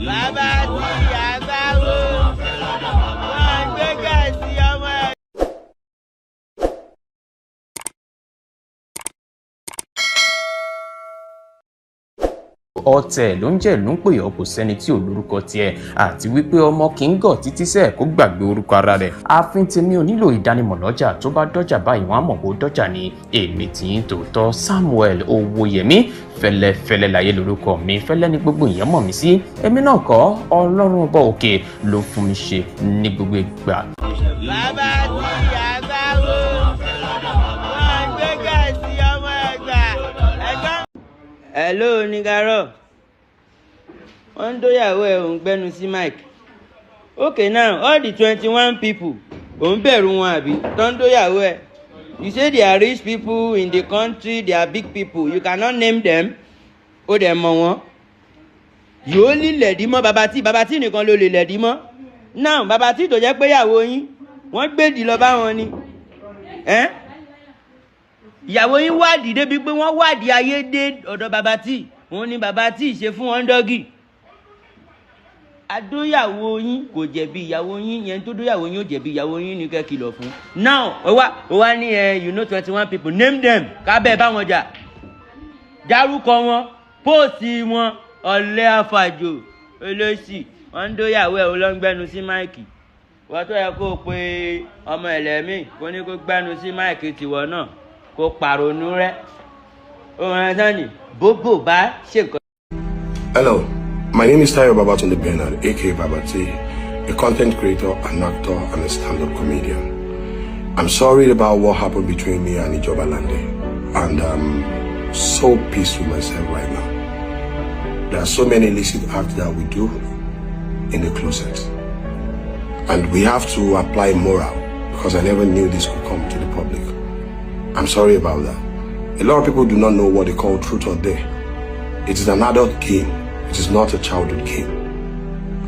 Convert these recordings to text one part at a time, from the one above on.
Bàbá tí àgbáwo wọn gbé gẹ̀ẹ́sì ọmọ ẹ̀. Ọ̀tẹ̀ ló ń jẹ́ ló ń pè ọ́, kò sẹ́ni tí ò lórúkọ tiẹ̀, àti wípé ọmọ kì í gọ̀ títí sẹ́ẹ̀ kó gbàgbé orúkọ ara rẹ̀. Ààfin tèmi ò nílò ìdánimọ̀ lọ́jà, tó bá dọ́jà báyìí wọ́n á mọ̀ bó dọ́jà ni. Èmi tì í tòótọ́, Samuel Owóyẹmí Fẹ́lẹ́fẹ́lẹ́ láyé lórúkọ mi, fẹ́lẹ́ ní gbogbo èèyàn mọ̀ mí sí. Èmi náà kọ́, Ọlọ́run ọba òkè ló fún mi ṣe ní gbogbo ìgbà. Bàbá tí àgbáwo wọn gbé gẹ̀ẹ́sì ọmọ ẹ̀gbà ẹ̀gbọ́n. Hello, Nigaro, wọ́n ń dóyàwó ẹ̀, ò ń gbẹ́nu sí mic. Okay, now all the 21 people, ò ń bẹ̀rù wọn àbí tó ń dóyàwó ẹ̀? You say they are rich people in the country, they are big people, you cannot name them. Ó dẹ̀ mọ̀ wọ́n. You only lẹ̀dí mọ́ Baba Tee. Baba Tee nìkan ló lè lẹ̀dí mọ́. Now Baba Tee tó jẹ́ pé ìyàwó yín, wọ́n gbèdì lọ bá wọn ni. Ẹ́ ìyàwó yín wádìí débi pé wọ́n wádìí ayé dé ọ̀dọ̀ Baba Tee, òun ni Baba Tee ṣe fún wọn doggy. Adóyàwó yín kò jẹ̀bi ìyàwó yín yẹn, tó dóyàwó yín ó jẹ̀bi, ìyàwó yín ní kẹ́ kìlọ̀ fún. Now ó wá ní ẹ, you know 21 people, name them, kábẹ́ báwọn jà, dárúkọ wọn, post wọn. Ọ̀lẹ́ àfàjò olóṣì, wọ́n ń dóyàwó ẹ̀, ó lọ ń gbẹ́nu sí mic. Wọ́n tó yẹ kó o pe ọmọ ẹlẹ́mì kó ní kó gbẹ́nu sí mic tiwọ́ náà, kó pàrònú rẹ́ òun ẹ̀ sani bóbò bá ṣèkọ́. Hello, my name is Tayo Babatunde Bernard, aka Baba Tee, a content creator, an actor, and a stand-up comedian. I'm sorry about what happened between me and Ijoba Lande, and I'm so pissed with myself right now. There are so many illicit acts that we do in the closet, and we have to apply moral because I never knew this could come to the public. I'm sorry about that. A lot of people do not know what they call truth or dare. It is an adult game. It is not a childhood game.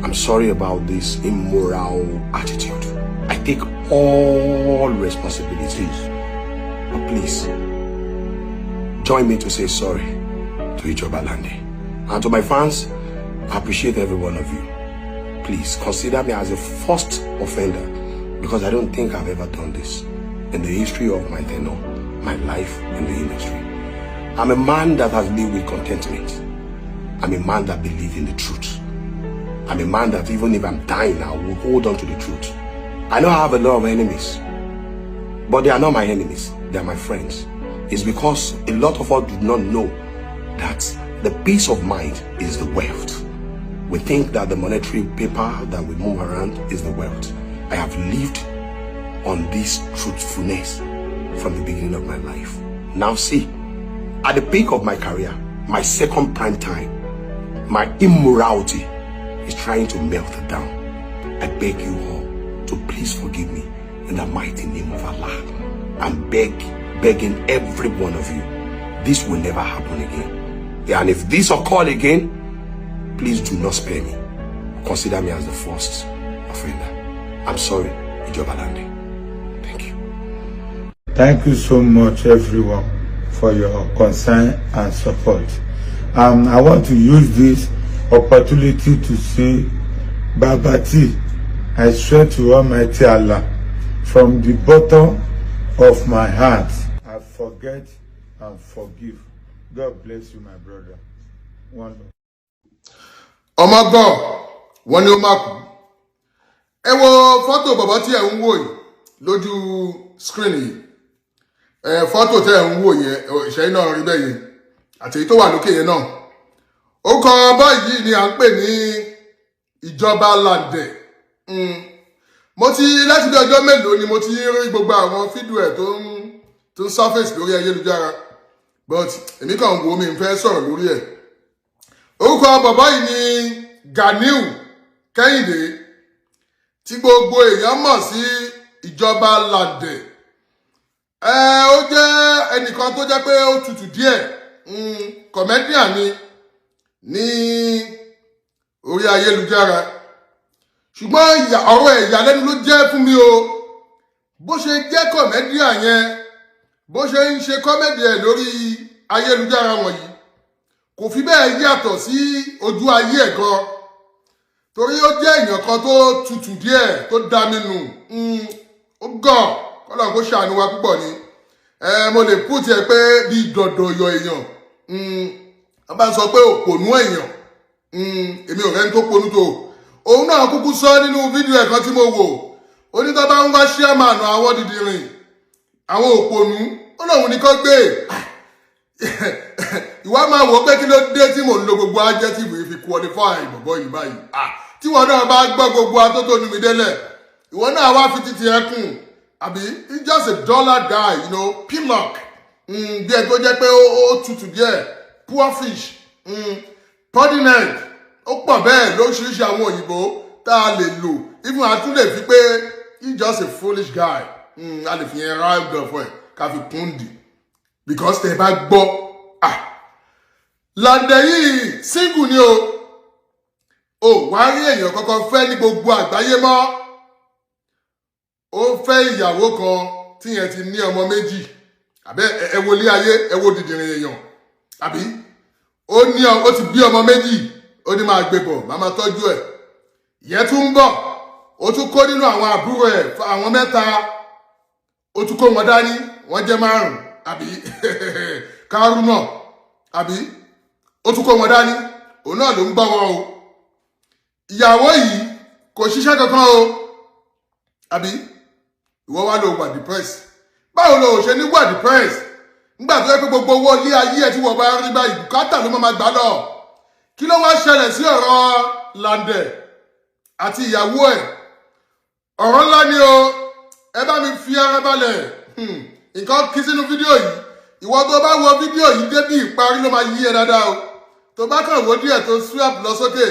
I'm sorry about this immoral attitude. I take all responsibilities. But please, join me to say sorry to Ijoba Lande. And to my fans, I appreciate every one of you. Please consider me as a first offender because I don't think I've ever done this in the history of my tenure, my life in the industry. I'm a man that has lived with contentment. I'm a man that believes in the truth. I'm a man that even if I'm dying, I will hold on to the truth. I know I have a lot of enemies, but they are not my enemies. They are my friends. It's because a lot of us do not know that the peace of mind is the wealth. We think that the monetary paper that we move around is the wealth. I have lived on this truthfulness from the beginning of my life. Now see, at the peak of my career, my second prime time, my immorality is trying to melt down. I beg you all to please forgive me in the mighty name of Allah. I'm begging every one of you, this will never happen again. Yeah, and if this occur again, please do not spare me. Consider me as the first offender. I'm sorry, Ijoba Lande. Thank you. Thank you so much, everyone, for your concern and support. I want to use this opportunity to say, Baba Tee, I swear to Almighty Allah, from the bottom of my heart, I forget and forgive. God bless you, my brother. One love. Ọmọ gan wọn ni ó má kú. Ẹ wo fọ́tò bàbá tí ẹ ń wò yìí lójú screen yìí. Ẹ fọ́tò tẹ́ ẹ ń wò yẹn, ìṣẹ́yìn náà rí bẹ́ẹ̀ yẹn àti èyí tó wà lókè yẹn náà. Ó kọ báyìí ni à ń pè ní Ìjọba Làǹdẹ̀. Mo ti láti bí ọjọ́ mélòó ni mo ti rí gbogbo àwọn fídíò ẹ̀ tó ń surface lórí ayélujára, but èmi kàn ń wo, mi ń fẹ́ sọ̀rọ̀ lórí ẹ̀. Orúkọ bàbá yìí ni Ganiu Kẹ́hìndé, tí gbogbo èèyàn mọ̀ sí Ìjọba Làǹdẹ̀. Ẹ ó jẹ́ ẹnìkan tó jẹ́ pé ó tutù díẹ̀, comedian ni ní orí ayélujára, ṣùgbọ́n ọ̀rọ̀ ẹ̀ ìyàlẹ́nu ló jẹ́ fún mi o. Bó ṣe jẹ́ comedian yẹn, bó ṣe ń ṣe comedy ẹ̀ lórí ayélujára wọ̀nyí, kò fi bẹ́ẹ̀ yàtọ̀ sí ojú ayé ẹ̀ gan. Torí ó jẹ́ èèyàn kan tó tutù díẹ̀, tó dá mi nù. Ó gọ̀ kọ́lọ̀ kó ṣàánú wa púpọ̀ ni. Mo lè put ẹ pé bí dọ̀dọ̀yọ̀ èèyàn. Wọ́n bá ń sọ pé òpònú èèyàn, èmi ò rẹ́ni tó ponú tó. Òun náà kúkú sọ nínú fídíò ẹ̀ kan tí mo wò. Ó ní tó bá ń wá chairman àwọn dìdìrìn, àwọn òpònú, ó lóun ní kó gbé. Ìwà máa wò ó pé kí ló dé tí mò ń lo gbogbo adjective yìí fi qualify bọ̀bọ̀ yìí báyìí? Ah, tí wọn náà bá gbọ́ gbogbo atótónu mi délẹ̀, ìwọ náà wá fi títí ẹ kùn, àbí? He's just a dullard guy, pillock, bí ẹ tó jẹ́ pé ó tutù díẹ̀, poor fish, pudding egg. Ó pọ̀ bẹ́ẹ̀ lóríṣiríṣi àwọn òyìnbó tá a lè lò. Even a tún lè fi pé he's just a foolish guy. A lè fi yẹn round off ẹ̀ ká fi kún dì, because tẹ́ ẹ bá gbọ́, ah, Làǹdẹ̀ yìí single ni o. Ò wá rí èèyàn kankan fẹ́ ní gbogbo àgbáyé mọ́. Ó fẹ́ ìyàwó kan tíyẹn ti ní ọmọ méjì. Àbẹ́ ẹ wo ilé ayé, ẹ wo dìdìrín èèyàn, àbí? Ó ní ó ti bí ọmọ méjì, ó ní máa gbé bọ̀, máa máa tọ́jú ẹ̀. Ìyẹn tún ń bọ̀, ó tún kó nínú àwọn àbúrò ẹ̀, àwọn mẹ́ta, ó tún kó wọn dání, wọ́n jẹ́ márùn, àbí? Kárúnà, àbí? Ó tún kó wọn dání, òun náà ló ń gbọ́ wọn o. Ìyàwó yìí kò ṣiṣẹ́ kankan o, àbí? Ìwọ wá ló wà depressed. Báwo lo ò ṣe ní wà depressed nígbà tó yẹ pé gbogbo owó ilé ayé ẹ tí wọ́n bá rí báyìí, bùkátà ló máa gbà lọ? Kí ló wá ṣẹlẹ̀ sí ọ̀rọ̀ Làǹdẹ̀ àti ìyàwó ẹ̀? Ọ̀rọ̀ ńlá ni o. Ẹ bá mi fi ara balẹ̀. Nǹkan kí sínú fídíò yìí. Ìwọ tó bá wo fídíò yìí débí ìparí ló máa yí ẹ dáadáa o. Tó bá kàn wò díẹ̀, tó swipe lọ sókè,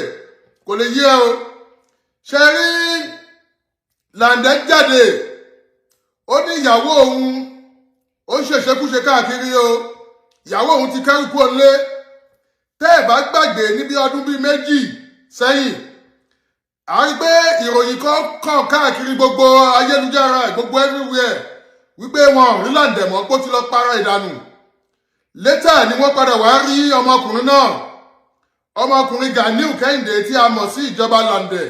kò lè yí ẹ o. Ṣe rí Làǹdẹ̀ jáde, ó ní ìyàwó òun ó ń ṣèṣekúṣe káàkiri o, ìyàwó òun ti kẹ́rù kúrò nílé. Tẹ́ ẹ̀ bá gbàgbé, níbi ọdún bíi 2 sẹ́yìn, a rí pé ìròyìn kan kàn káàkiri gbogbo ayélujára, gbogbo everywhere, wípé wọn ò rí Làǹdẹ̀ mọ́, pé ó ti lọ para ìdànù. Later ni wọ́n padà wá rí ọmọkùnrin náà, ọmọkùnrin Ganiu Kẹ́hìndé tí a mọ̀ sí Ìjọba Làǹdẹ̀.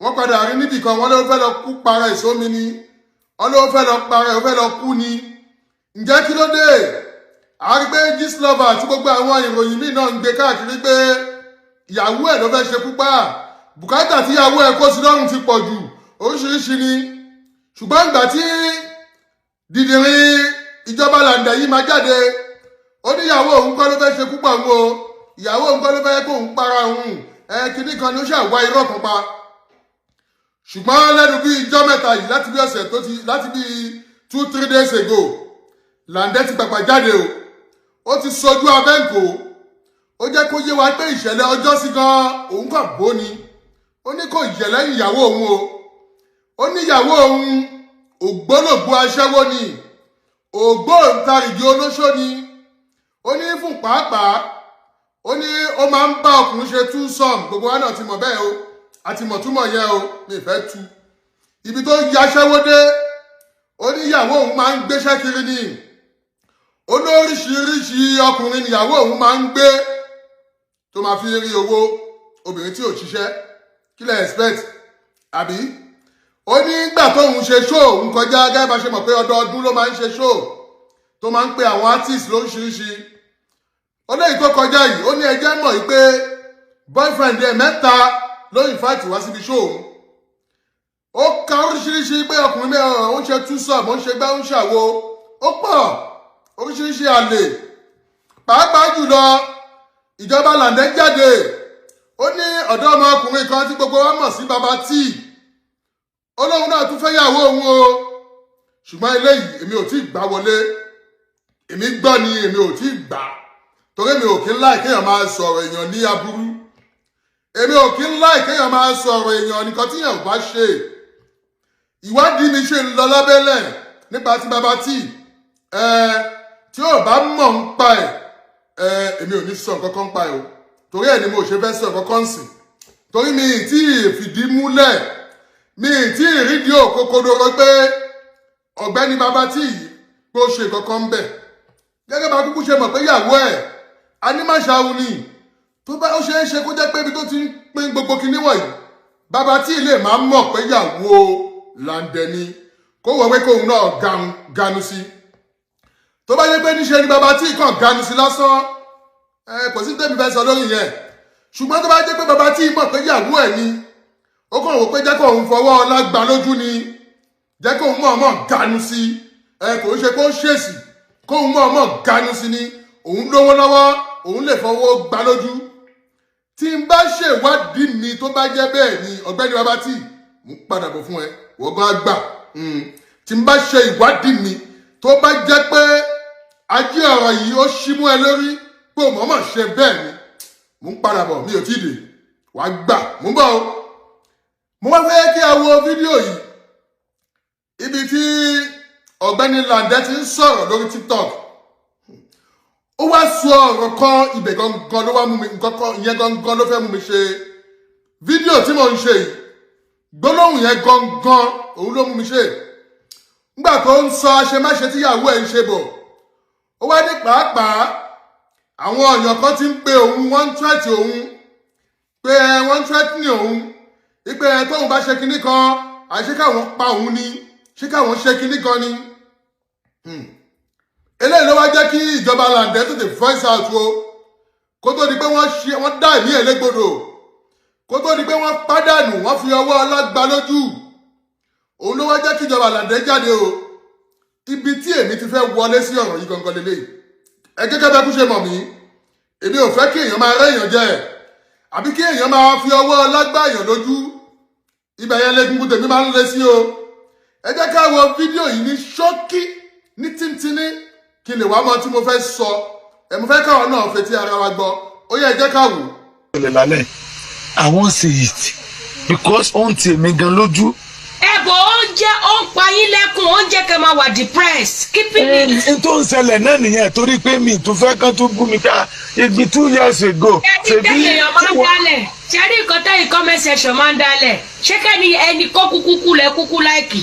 Wọ́n padà rí níbì kan. Wọ́n ló fẹ́ lọ kú para ìsómi ni, wọ́n ló fẹ́ lọ para ẹ̀, ó fẹ́ lọ kú ni. Ǹjẹ́ kí ló dé? A rí pé Gistlover àti gbogbo àwọn ìròyìn míì náà ń gbé káàkiri pé ìyàwó ẹ̀ ló fẹ́ ṣe púpà, bùkátà tí ìyàwó ẹ̀ kó sí lọ́rùn ti pọ̀ jù, oríṣiríṣi ni. Ṣùgbọ́n ìgbà tí dìdìrín Ìjọba Làǹdẹ̀ yìí máa jáde, ó ní ìyàwó òun kọ́ ló fẹ́ ṣe púpọ̀ òun o, ìyàwó òun kọ́ ló fẹ́ kó òun para òun. Ẹ kinní kan ni ó ṣàwá irọ́ kan pa. Ṣùgbọ́n lẹ́nu bí ijọ́ mẹ́ta yìí, láti bí ọ̀sẹ̀ tó ti, láti bí 2-3 days ago, Làǹdẹ̀ ti pàpà jáde o. Ó ti sojú abẹ́ǹkó, ó jẹ́ kó yé wa pé ìṣẹ̀lẹ̀ ọjọ́ sí gan, òun kàn bó ni. Ó ní kò yẹ̀ lẹ́yìn ìyàwó òun o. Ó ní ìyàwó òun ògbólógbò aṣẹ́wó ni, ògbóǹtarìgì olóṣó ni. Ó ní fún pàápàá, ó ní ó máa ń bá ọkùnrin ṣe twosome. Gbogbo wa náà ti mọ̀ bẹ́ẹ̀ o, àti mọ̀túmọ̀ yẹn o, mi ì fẹ́ tu ibi tó yaṣẹ́wó dé. Ó ní ìyàwó òun máa ń gbéṣẹ́ kiri ni. Ó ní oríṣiríṣi ọkùnrin níyàwó òun máa ń gbé tó máa fi rí owó. Obìnrin tí ò ṣiṣẹ́, kí lẹ expect, àbí? Ó ní gbà tóun ṣe show òun kọjá, gẹ́gẹ́ bá ṣe mọ̀ pé ọdọọdún ló máa ń ṣe show tó máa ń pe àwọn artist lóríṣiríṣi. Ó léyìí tó kọjá yìí, ó ní ẹjẹ́ mọ̀ yìí pé boyfriend ẹ̀ mẹ́ta ló invite wá síbi show òun. Ó ka oríṣiríṣi pé ọkùnrin mẹ́rin, ó ń ṣe twosome, ó ń ṣe gbá, ó ń ṣàwo, ó pọ̀, oríṣiríṣi àlè. Pàápàá jùlọ, Ìjọba Làǹdẹ̀ jáde, ó ní ọ̀dọ́ ọmọkùnrin kan tí gbogbo wa mọ̀ sí Baba T, ó lóun náà tún fẹ́ yàwó òun o. Ṣùgbọ́n eléyìí, èmi ò tí ì gbà wọlé. Èmi gbọ́ ni, èmi ò tí ì gbà, torí èmi ò kí ń láì kéèyàn máa sọ̀rọ̀ èèyàn ní aburú. Èmi ò kí ń láì kéèyàn máa sọ̀rọ̀ èèyàn nìkan tí èèyàn ò bá ṣe. Ìwádìí mi ṣe ń lọ lábẹ́lẹ̀ nípa ti Baba T. Ẹ tí ò bá mọ̀ ń pa ẹ̀, ẹ èmi ò ní sọ nǹkan kan pa ẹ̀ o. Torí ẹ̀ ni mo ṣe fẹ́ sọ nǹkan kan sìn, torí mi ì tí ì fìdí múlẹ̀, mi ì tí ì rídìí òkòkòdoro pé ọ̀gbẹ́ni Baba T yìí pé ó ṣe nǹkan kan bẹ̀. Gẹ́gẹ́ bá kúkú ṣe mọ̀ pé ìyàwó ẹ̀ anímọ̀ṣáwù ni, tó bá ó ṣeé ṣe kó jẹ́ pé ibi tó ti ń pín gbogbo kinní wọ̀nyí. Bàbá Tee lè máa mọ̀ pé ìyàwó Làǹdẹ̀ ni, kó wọ pé kóun náà ganu sí. Tó bá yẹ pé níṣe ni Bàbá Tee kàn ganu sí lásán, ẹ kò sí tẹ́mi fẹ́ sọ lórí yẹn. Ṣùgbọ́n tó bá jẹ́ pé Bàbá Tee mọ̀ pé ìyàwó ẹ̀ ni, ó kàn wò pé jẹ́ kóun fọwọ́ ọlá gbà lójú ni, jẹ́ kóun mọ̀ọ́mọ̀ ganu sí, ẹ kò ń ṣe kó ṣèṣì, kóun mọ̀ọ́mọ̀ ganu sí ni, òun lówó lọ́wọ́, òun lè fọwọ́ gbà lójú. Tí n bá ṣèwádìí mi, tó bá jẹ́ bẹ́ẹ̀ ni, ọ̀gbẹ́ni Bàbá Tee, mo ń padà bọ̀ fún ẹ, wọ́n gan gbà. Tí n bá ṣe ìwádìí mi, tó bá jẹ́ pé ajé ọ̀rọ̀ yìí ó ṣí mú ẹ lórí pé o mọ̀ọ́mọ̀ ṣe bẹ́ẹ̀ ni, mo ń padà bọ̀, mi ò tí ì dé, wàá gbà, mo ń bọ̀ o. Mo wá fẹ́ kí a wo fídíò yìí, ibi tí ọ̀gbẹ́ni Làǹdẹ̀ ti ń sọ̀rọ̀ lórí TikTok. Ó wá sọ ọ̀rọ̀ kan, ibẹ̀ gangan ló wá mú mi, nǹkan kan ìyẹn gangan ló fẹ́ mú mi ṣe fídíò tí mò ń ṣe yìí. Gbólóhùn yẹn gangan òun ló mú mi ṣe. Nígbà tó ń sọ àṣemáṣe tíyàwó ẹ̀ ń ṣe bọ̀, ó wá ní pàápàá àwọn èèyàn kan ti ń pe òun, wọ́n ń threat òun, pé wọ́n ń threaten òun wípé tóun bá ṣe kinní kan, àṣé káwọn pa òun ni, ṣé káwọn ṣe kinní kan ni. Eléyìí ló wá jẹ́ kí ìjọba Làǹdẹ̀ tètè voice out o, kó tó di pé wọ́n ṣe, wọ́n dá ẹ̀mí ẹ̀ légbodò, kó tó di pé wọ́n pàdánù, wọ́n fi ọwọ́ ọlá gbá lójú. Òun ló wá jẹ́ kí ìjọba Làǹdẹ̀ jáde o. Ibi tí èmi ti fẹ́ wọlé sí ọ̀rọ̀ yìí gangan lélẹ́yìí. Ẹ gẹ́gẹ́ bẹ́ẹ̀ kú ṣe mọ̀ mí, èmi ò fẹ́ kí èèyàn máa rẹ́ èèyàn jẹ, àbí kí èèyàn máa fi ọwọ́ ọlá gbá èèyàn lójú. Ibẹ̀ yẹn lẹ́gungun tèmi máa ń lé sí o. Ẹ jẹ́ ká wo fídíò yìí ní ṣókí, ní tíntínní, kí n lè wá mọ tí mo fẹ́ sọ. Ẹ mo fẹ́ káwọn náà fetí ara wa gbọ́. Ó yẹ, ẹ jẹ́ ká wò. Ṣẹlẹ̀ lálẹ́, I wan say it because ó ń ti èmi gan lójú. Ẹ̀bọ̀ oúnjẹ ó ń pa yín lẹ́kùn, oúnjẹ kẹ́ máa wà depressed, keeping it. N tó ń ṣẹlẹ̀ náà nìyẹn, torí pé mi tún fẹ́ kán tún bú mi ká ibi 2 years ago. Ẹni tẹ́lẹ̀ èèyàn máa ń dálẹ̀, ṣe rí nǹkan tẹ́yìn comment section máa ń dálẹ̀? Ṣé kẹ́ni ẹni kó kúkú kú lẹ kúkú like.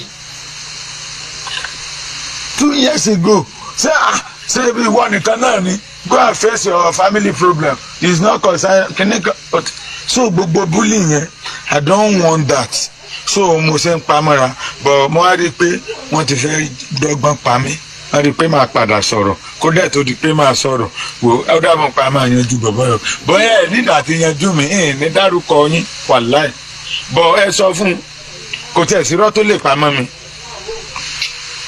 2 years ago, ṣé ah, ṣé ibi ìwọ nìkan náà ni? Go and face your family problem, it's not concern kìnnì kan. But so gbogbo bullying yẹn, I don't want that, so mo ṣe ń pamọ́ra. But mo wá rí i pé wọ́n ti fẹ́ dọ́gbọ́n pa mí. Wọ́n rí i pé màá padà sọ̀rọ̀, kó dẹ̀ tó di pé màá sọ̀rọ̀ wò ó, dàbọ̀ pa máa yanjú bọ̀bọ̀ yọ bọ́yá ẹ̀ nígbà tí yanjú mi ẹ̀ ní dárúkọ yín, wàláì. Bọ̀ ẹ sọ fún un, kò tiẹ̀ sí irọ́ tó lè pamọ́ mi.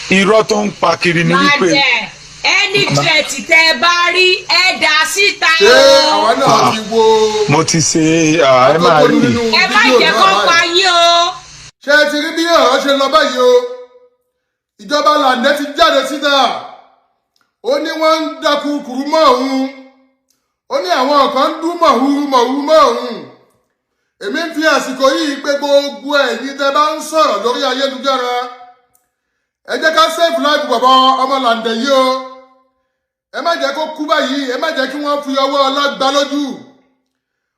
Irọ́ tó ń pa kiri ni wípé Bàjẹ́ any threat tẹ́ ẹ bá rí, ẹ dà síta Ṣé o. àwa náà ti wo Mo ti ṣe ẹ máa rí nínú Ẹ má fídíò jẹ́ náà kó pa báyìí? yín o. Ṣé ẹ ti rí bí ọ̀rọ̀ ṣe lọ báyìí o? Ìjọba Làǹdẹ̀ ti jáde síta, ó ní wọ́n ń dákúkúrú mọ́ òun, ó ní àwọn kan ń dún mọ̀húrú mọ̀húrú mọ́ òun. Èmi ń fi àsìkò yìí pé gbogbo ẹ̀yin tẹ́ bá ń sọ̀rọ̀ lórí ayélujára, ẹ jẹ́ ká save life bàbá ọmọ Làǹdẹ̀ yìí o. Ẹ má jẹ́ kó kú báyìí, ẹ má jẹ́ kí wọ́n fi ọwọ́ ọlá gbá lójú.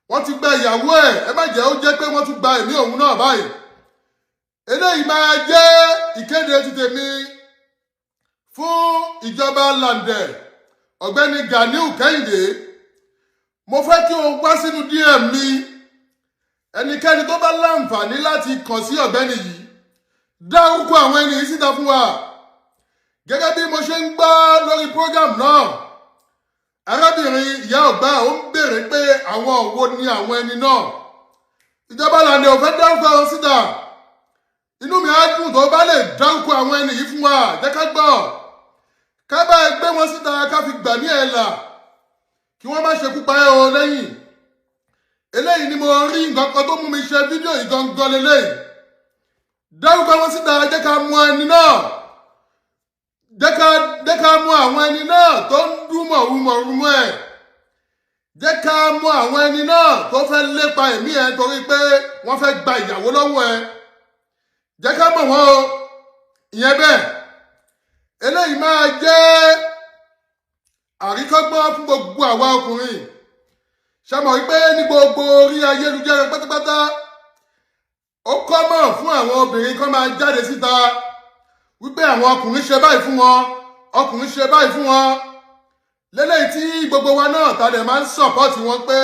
Wọ́n ti gba ìyàwó ẹ̀, ẹ má jẹ́ ó jẹ́ pé wọ́n tún gba ẹ̀mí òun náà báyìí. Eléyìí máa jẹ́ ìkéde ti tèmi fún ìjọba Làǹdẹ̀. Ọ̀gbẹ́ni Ganiu Kẹ́hìndé, mo fẹ́ kí o wá sínú DM mi. Ẹnikẹ́ni tó bá láǹfààní láti kàn sí ọ̀gbẹ́ni yìí, dárúkọ àwọn ẹni yìí síta fún wa. Gẹ́gẹ́ bí mo ṣe ń gbọ́ lórí program náà, arábìnrin ìyá ọ̀gbá ó ń béèrè pé àwọn wo ni àwọn ẹni náà. Ìjọba Làǹdẹ̀ ò fẹ́ dárúkọ wọn síta. Inú mi á dùn tó bá lè dárúkọ àwọn ẹni yìí fún wa. Jẹ́ ká gbọ́, ká bá ẹ gbé wọn síta, ká fi gbàmí ẹ̀ là, kí wọ́n má ṣekú pa ẹ́ o. Lẹ́yìn eléyìí ni mo rí nǹkan kan tó mú mi ṣe fídíò yìí gangan lélẹ́yìí. Dárúkọ wọn síta, jẹ́ ká mú ẹni náà, jẹ́ ká mú àwọn ẹni náà tó ń dún mọ̀rúmọ̀rúmọ́ ẹ̀, jẹ́ ká mú àwọn ẹni náà tó fẹ́ lépa ẹ̀mí ẹ̀ torí pé wọ́n fẹ́ gba ìyàwó lọ́wọ́ ẹ̀. Jẹ́ ká mọ̀ wọ́n o. Ìyẹn bẹ́ẹ̀. Eléyìí máa jẹ́ àríkọ́gbọ́n fún gbogbo àwa ọkùnrin. Ṣe mọ̀ wípé ní gbogbo orí ayélujára pátápátá, ó kọ́mọ̀ fún àwọn obìnrin kan máa jáde síta wípé àwọn ọkùnrin ṣe báyìí fún wọn, ọkùnrin ṣe báyìí fún wọn lélẹ́yìí, tí gbogbo wa náà ta dẹ̀ máa ń support wọn pé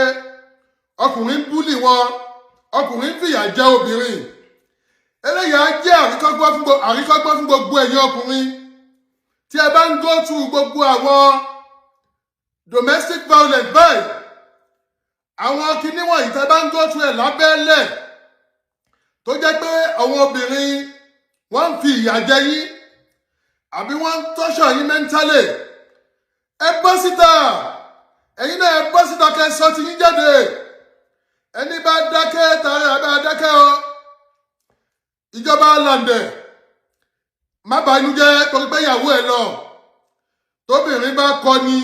ọkùnrin ń bully wọn. Ọkùnrin ń fìyà jẹ obìnrin. Eléyìí á jẹ́ àríkọ́gbọ́n fún gbogbo ẹ̀yin ọkùnrin tí ẹ bá ń go through gbogbo àwọn domestic violence báyìí, àwọn kinní wọ̀nyí tẹ́ bá ń go through ẹ̀ lábẹ́lẹ̀, tó jẹ́ pé àwọn obìnrin wọ́n ń fi ìyà jẹ yín àbí wọ́n ń torture yín mentally, ẹ bọ́ síta. Ẹ̀yin náà, ẹ bọ́ síta kẹ́ sọ ti yín jáde. Ẹni bá dákẹ́ tààrà ẹ bá dákẹ́ o. Ìjọba Làǹdẹ̀, má bàánú jẹ́ torí pé ìyàwó ẹ lọ. Tóbìnrin bá kọ ni,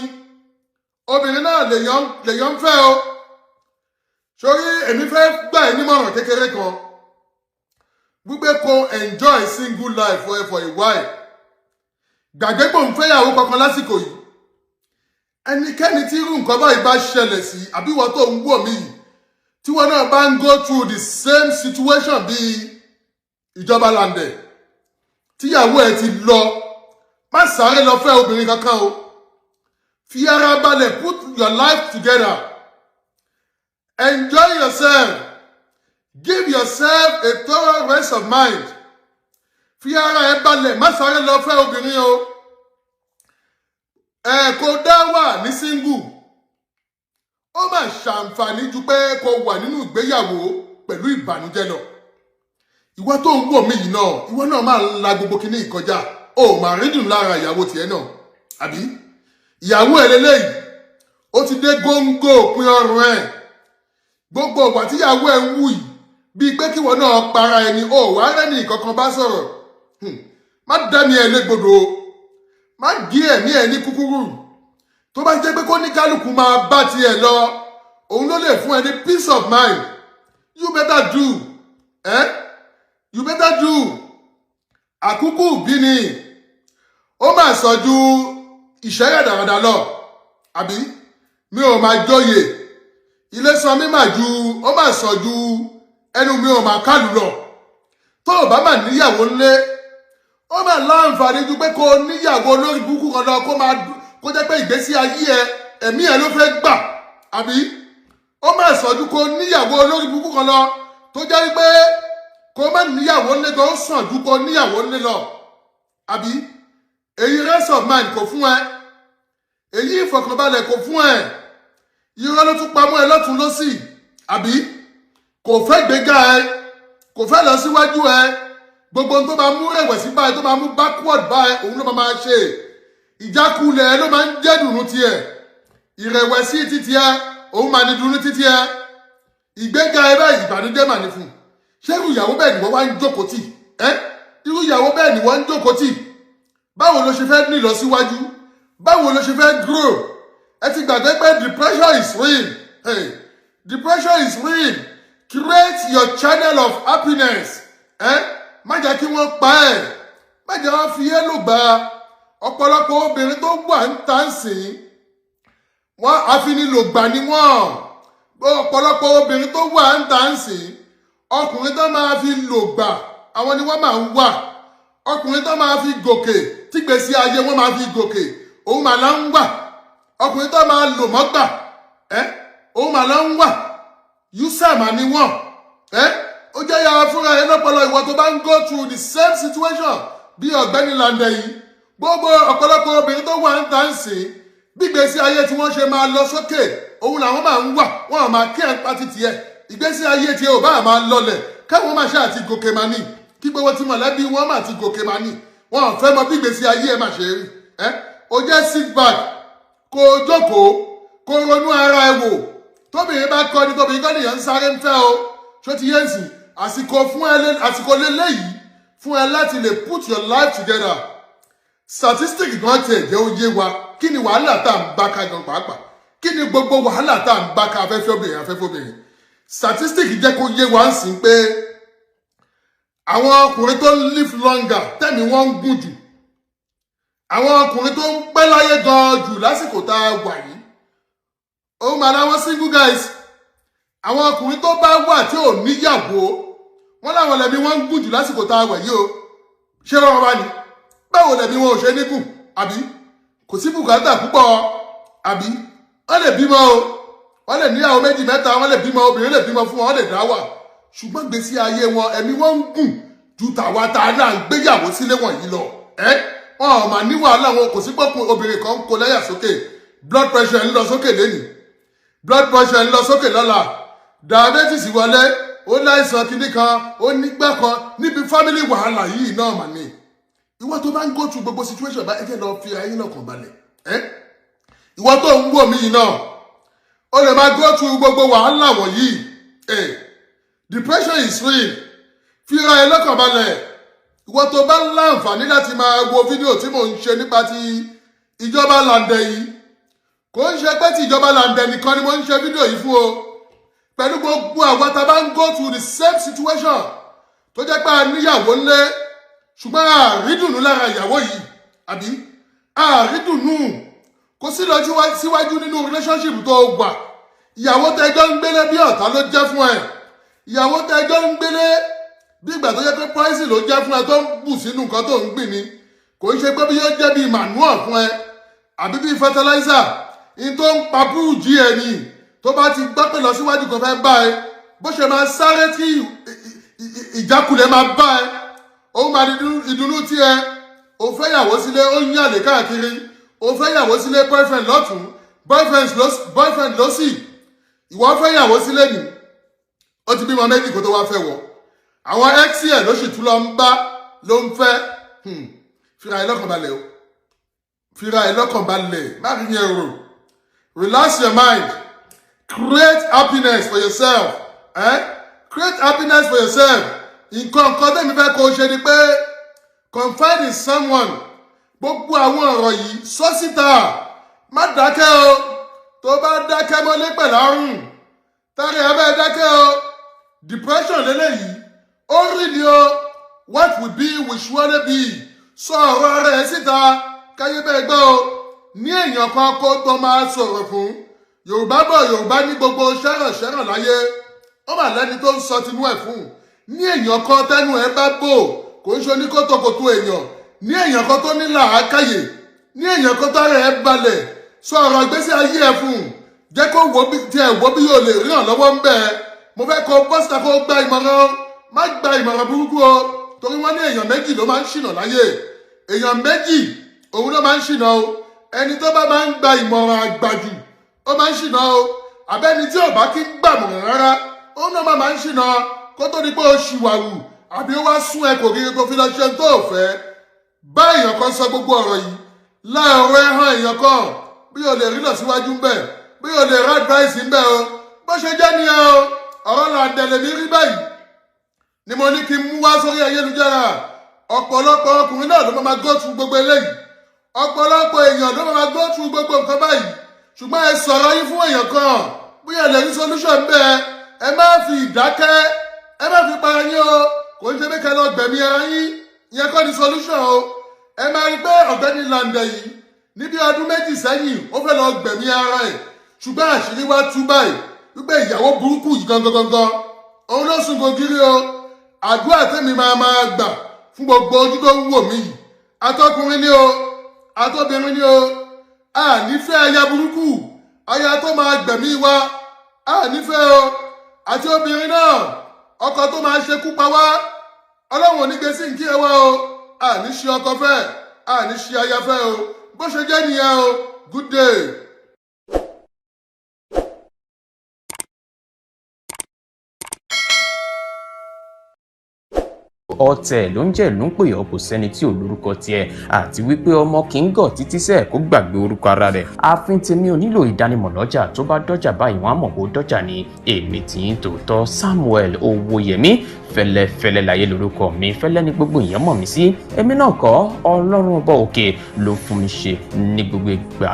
obìnrin náà lèyàn ń fẹ́ o. Sórí, èmi fẹ́ gbà ẹ́ nímọ̀ràn kékeré kan wípé kó enjoy single life for a while. Gbàgbé pò ń fẹ́yàwó kankan lásìkò yìí. Ẹnikẹ́ni tí irú nǹkan báyìí bá ṣẹlẹ̀ sí, àbí ìwọ tó ń wò mí yìí, tí wọn náà bá ń go through the same situation bíi Ìjọba Làǹdẹ̀, tíyàwó ẹ ti lọ, má sáré lọ fẹ́ obìnrin kankan o. Fi ara balẹ̀, put your life together, enjoy yourself, give yourself a thorough rest of mind. Fi ara ẹ balẹ̀, má sáré lọ fẹ́ obìnrin o. Ẹ kò dá wà ní single, ó mà ṣàǹfààní ju pé kó wà nínú ìgbéyàwó pẹ̀lú ìbànújẹ́ lọ. Ìwọ tó ń wò mí yìí náà, ìwọ náà máa ń la gbogbo kinní ìkọjá o, máa rí dùn lára ìyàwó tiẹ̀ náà, àbí ìyàwó ẹ̀ lélẹ́yìí, ó ti dé góńgó òpin ọrùn ẹ̀. Gbogbo ìwà tíyàwó ẹ̀ ń wù yìí, bíi pé kíwọ náà para ẹni, ó wàá rẹ́ni ìkankan bá sọ̀rọ̀. Má dá mi ẹ̀ légbodò, má gé ẹ̀mí ẹ̀ ní kúkúrú. Tó bá jẹ́ pé kó ní kálukú máa bá tiẹ̀ lọ, òun ló lè fún ẹ ní peace of mind. You better do, eh? You better do. Àkúkú bí ni ó máa sọ ju ìṣẹ́ ràdàràdà lọ, àbí mi ò máa jọyè ilé san mi máa ju, ó máa sọ ju ẹnu mi ò máa kálù lọ. Tó o bá máa níyàwó ńlé, ó máa láǹfààní ju pé kó o níyàwó lórí burúkú kan lọ, kó máa kó jẹ́ pé ìgbésí ayé ẹ, ẹ̀mí ẹ ló fẹ́ gbà, àbí ó máa sọ ju kó o níyàwó olórí burúkú kan lọ, tó jẹ́ wípé kó o má níyàwó ńlé gan, ó sàn ju kó o níyàwó ńlé lọ, àbí èyí rest of mind kò fún ẹ, èyí ìfọ̀kànbalẹ̀ kò fún ẹ, irọ́ ló tún pamọ́ ẹ lọ́tún lọ́sì, àbí kò fẹ́ gbéga ẹ, kò fẹ́ lọ síwájú ẹ. Gbogbo ohun tó máa mú rẹ̀wẹ̀sì báyìí, tó máa mú backward báyìí, òun ló máa ṣe. Ìjákulẹ̀ ẹ ló máa ń jẹ́ dùnú tiẹ̀, ìrẹ̀wẹ̀sì títí ẹ, òun máa ní dùnú títí ẹ. Ìgbéga ẹ báyìí, ìbànújẹ́ mà ní fún un. Ṣé irú ìyàwó bẹ́ẹ̀ ni wọ́n wá ń jókòó tì ẹ́? Irú ìyàwó bẹ́ẹ̀ ni wọ́n ń jókòó tì. Báwo ló ṣe fẹ́ ní ìlọsíwájú? Báwo ló ṣe fẹ́ grow? Ẹ ti gbàgbé pé depression is real. Hey, depression is real. Create your channel of happiness. Eh? Má jẹ́ kí wọ́n pa ẹ́, má jẹ́ wọ́n fi ẹ́ lògbà. Ọ̀pọ̀lọpọ̀ obìnrin tó wà ń tà ń sìn wọ́n, afinilògbà ni wọ́n. Ọ̀pọ̀lọpọ̀ obìnrin tó wà ń tà ń sìn, ọkùnrin tó máa fi lògbà, àwọn ni wọ́n máa ń wà. Ọkùnrin tó máa fi gòkè, tí gbèsè ayé wọn máa fi gòkè, òun máa lọ ń wà. Ọkùnrin tó máa lò mọ́gbà ẹ́, òun máa lọ ń wà. Yúsàmà ni wọ́n ẹ́. Ó jẹ́ yàrá fúnra ẹ lọ́pọlọ. Ìwọ tó bá ń go through the same situation bí ọ̀gbẹ́ni Làǹdẹ̀ yìí, gbogbo ọ̀pọ̀lọpọ̀ obìnrin tó wà ń tà ń sìn, bí ìgbésí ayé tí wọ́n ṣe máa lọ sókè, òun làwọn máa ń wà. Wọ́n máa kí ẹ̀ ń pa títì ẹ̀. Ìgbésí ayé tí ò bá máa lọlẹ̀, káwọn máa ṣe àti gòkè máa ní, kí gbogbo tí mọ̀lẹ́bí wọn máa ti gòkè máa ní. Wọn ò fẹ́ mọ bí ìgbésí ayé ẹ̀ máa ṣe rí ẹ́. Ó jẹ́ sit back, kó o jókòó, kó o ronú ara ẹ wò. Tóbìnrin bá kọ́ ni, tóbìnrin kọ́ nìyẹn ń sáré ń fẹ́ o. Ṣó ti yé nsìn? Àsìkò fún ẹ, àsìkò lélẹ́yìí fún ẹ láti lè put your life together. Statistic gan tiẹ̀ jẹ́ ó yé wa. Kí ni wàhálà tá à ń bá ká gan pàápàá? Kí ni gbogbo wàhálà tá à ń bá ká? Afẹ́fẹ́ obìnrin, afẹ́fẹ́ obìnrin. Statistic jẹ́ kó yé wa ń sìn pé àwọn ọkùnrin tó ń live longer, tẹ̀mí wọ́n ń gùn jù, àwọn ọkùnrin tó ń pẹ́ láyé gan jù lásìkò tá a wà yìí, òun mà láwọn single guys. Àwọn ọkùnrin tó bá wà tí ò níyàwó, wọn láwọn lẹ̀mí wọ́n ń gùn jù lásìkò tá a wà yìí o. Ṣé wọ́n wá ní báwo lẹ̀mí wọn ò ṣe ní gùn? Àbí kò sí bùkátà púpọ̀? Àbí wọ́n lè bímọ o, wọ́n lè níyàwó méjì, mẹ́ta, wọ́n lè bímọ, obìnrin lè bímọ fún wọn, wọ́n lè dá wà. Ṣùgbọ́n gbèsè ayé wọn, ẹ̀mí wọn ń gùn ju tàwa tá a náà ń gbéyàwó sílé wọ̀nyí lọ. Ẹ́ wọn ò mà ní wàhálà wọn, kò sí pọ́kùn obìnrin kan ń kó lẹ́yà sókè, blood pressure ń lọ sókè lẹ́nìí, blood pressure ń lọ sókè lọ́la, diabetes wọlé, ó láìsàn kinní kan, ó nígbà kan níbi family wàhálà yìí náà mà ní. Ìwọ tó bá ń go through gbogbo situation bá, ẹ jẹ́ lọ fi ayé lọ́kàn balẹ̀. Ẹ́ ìwọ tó ń wò mí yìí náà, ó lè máa go through gbogbo wàhálà wọ̀nyí. Ẹ depression is real. Fira ẹ lọ́kàn balẹ̀. Ìwọ tó bá ń láǹfààní láti máa wo fídíò tí mò ń ṣe nípa ti Ìjọba Làǹdẹ̀ yìí, kò ń ṣe pé tí Ìjọba Làǹdẹ̀ nìkan ni mo ń ṣe fídíò yìí fún o. Pẹ̀lú gbogbo àwọn tá a bá ń go through the same situation, tó jẹ́ pé a níyàwó ńlé, ṣùgbọ́n àrídùnnú lára ìyàwó yìí, àbí àrídùnnú kò sí lọ síwájú nínú relationship tó wà, ìyàwó tẹjọ́ ń gbélé bí ọ̀tá ló jẹ́ fún ẹ, ìyàwó tẹjọ́ ń gbélé bí ìgbà tó jẹ́ pé poison ló jẹ́ fún ẹ, tó ń bù sínú nǹkan tó ń gbìn ni, kò ń ṣe pé bí yóò jẹ́ bí manure fún ẹ àbí bí fertilizer in tó ń pa búùjì ẹ ni. Tó bá ti gbọ́ pé lọ síwájú kan fẹ́ bá ẹ, bó ṣe máa sáré tí ìjákulẹ̀ máa bá ẹ, òun máa di ìdùnnú tí ẹ. Ò fẹ́ yàwó sílé, ó ń yàlè káàkiri. Ò fẹ́ yàwó sílé, boyfriend lọ́tún, boyfriend lọ́sì. Ìwọ fẹ́ yàwó sílé ni, ó ti bímọ méjì kó tó wá fẹ́ wọ. Àwọn ex ẹ̀ ló sì tún lọ ń bá, ló ń fẹ́. Fira ẹ lọ́kàn balẹ̀ o, fira ẹ lọ́kàn balẹ̀, má fi yẹn rò. Relax your mind, create happiness for yourself, eh? Create happiness for yourself. Nǹkan kan tẹ́mi fẹ́ kó o ṣe ni pé confide in someone. Gbogbo àwọn ọ̀rọ̀ yìí, sọ síta, má dákẹ́ o. Tó bá dákẹ́ mọ́lé pẹ̀lú àrùn tàrí ẹ bẹ́ẹ̀ dákẹ́ o, depression lélẹ́yìí, ó rí ni o. What will be will surely be. Sọ ọ̀rọ̀ ara ẹ síta káyé bẹ́ẹ̀ gbọ́ o. Ní èèyàn kan kó tó máa sọ̀rọ̀ fún. Yorùbá bọ̀, Yorùbá ní gbogbo ṣẹ́ràn ṣẹ́ràn láyé, ó mà lẹ́ni tó ń sọ tinú ẹ̀ fún. Ní èèyàn kan tẹ́nu ẹ̀ bá bò, kò ń ṣe oníkótókótó èèyàn. Ní èèyàn kan tó ní làákàyè, ní èèyàn kan tó rẹ̀ ẹ́ balẹ̀, sọ ọ̀rọ̀ ìgbésí ayé ẹ̀ fún. Jẹ́ kó wo bí tiẹ̀ wo bí yóò lè ràn lọ́wọ́ ń bẹ́ẹ̀. Mo fẹ́ kó bọ́sítà, kó gba ìmọ̀ràn. Má gba ìmọ̀ràn burúkú o, torí wọ́n ní èèyàn méjì ló máa ń ṣìnà láyé. Èèyàn méjì òun ló máa ń ṣìnà o. Ẹni tó bá máa ń gba ìmọ̀ràn àgbàjù, ó máa ń ṣìnà o, àbẹ́ni tí ò bá kí ń gbàmọ̀ràn rárá, òun náà máa ń ṣìnà. Kó tó di pé ó ṣìwàwù àbí ó wá sún ẹ kò kiri tó fi lọ ṣe tó fẹ́, bá èèyàn kan sọ gbogbo ọ̀rọ̀ yìí láàárọ̀. Ẹ hàn èèyàn kan bí o lè rí lọ síwájú ń bẹ̀, bí o lè rí advice ń bẹ̀ o. Bó ṣe jẹ́ nìyẹn o. Ọ̀rọ̀ là ń dẹ̀lẹ̀ mi rí báyìí ni mo ní kí n mú wá sórí ayélujára. Ọ̀pọ̀lọpọ̀ ọkùnrin náà ló máa go through gbogbo eléyìí, ọ̀pọ̀lọpọ̀ èèyàn ló máa go through gbogbo nǹkan báyìí. Ṣùgbọ́n ẹ sọ̀rọ̀ yín fún èèyàn kan, bóyá lè rí solution bẹ́ẹ̀. Ẹ má fi ìdákẹ́, ẹ má fi para yín o. Kò ń ṣe pé kẹ́ lọ gbẹ̀mí ara yín, ìyẹn kọ́ ni solution o. Ẹ máa rí pé ọ̀gbẹ́ni Làǹdẹ̀ yìí, níbi ọdún 2 sẹ́yìn, ó fẹ́ lọ gbẹ̀mí ara ẹ̀, ṣùgbọ́n àṣírí wá tú báyìí wípé ìyàwó burúkú yìí gangan gangan òun ló sùn gògiri o. Àdúrà tèmi máa máa gbà fún gbogbo ojú tó ń wò mí yìí, atọ́kùnrin ni o, atọ́bìnrin ni o, a nífẹ̀ẹ́ aya burúkú, aya tó máa gbẹ̀mí wa, a nífẹ̀ẹ́ o. Àti obìnrin náà, ọkọ tó máa ṣekú pa wá, Ọlọ́run ò ní gbé sí nkí ẹ wá o. A ní ṣe ọkọ fẹ́, a ní ṣe aya fẹ́ o. Bó ṣe jẹ́ nìyẹn o. Good day. Ọ̀tẹ̀ ló ń jẹ́ ìlú ń pè ọ́, kò sẹ́ni tí ò lórúkọ tiẹ̀, àti wípé ọmọ kì í gọ̀ títí sẹ́ẹ̀ kó gbàgbé orúkọ ara rẹ̀. Ààfin tèmi ò nílò ìdánimọ̀ lọ́jà, tó bá dọ́jà báyìí, wọ́n á mọ̀ pé ó dọ́jà ni. Èmi tì í tòótọ́, Samuel Owóyẹmí Fẹ́lẹ́fẹ́lẹ́ láyé lórúkọ mi. Fẹ́lẹ́ ní gbogbo èèyàn mọ̀ mí sí. Èmi náà kọ́, Ọlọ́run ọba òkè ló fún mi ṣe ní gbogbo ìgbà.